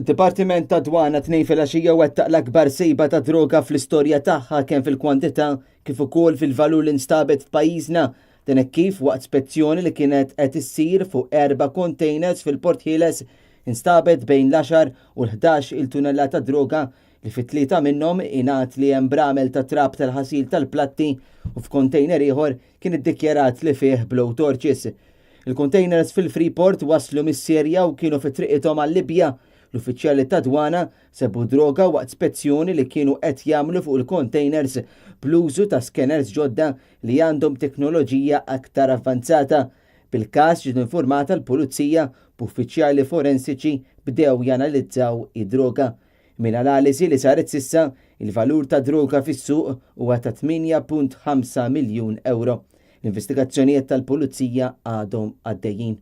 Id-Dipartiment tad-Dwana Tnejn filgħaxija wettaq l-akbar sejba ta' droga fl-istorja tagħha kemm fil-kwantità kif ukoll fil-valur li nstabet f'pajjiżna. Dan hekk kif waqt spezzjoni li kienet qed issir fuq erba' containers fil-Port Ħieles instabet bejn l-għaxar u l-ħdax il tunellata droga li fi tlieta minnhom ingħad li hemm bramel ta' trab tal-ħasil tal-platti u f'container ieħor kien iddikjarat li fih blow torches. Il-containers fil-Freeport waslu mis-Sirja u kienu fi triqithom għal-Libja. L-uffiċjali tad-dwana sebu droga waqt spezzjoni li kienu qed jagħmlu fuq il-containers bl-użu ta' scanners ġodda li għandhom teknoloġija aktar avvanzata. Bil-każ ġiet informata l-Pulizija b'uffiċjali forensiċi bdew janalizzaw id-droga. Minn analiżi li saret s'issa, il-valur tad-droga fis-suq huwa ta' 8.5 miljun ewro. L-investigazzjonijiet tal-Pulizija għadhom għaddejjin.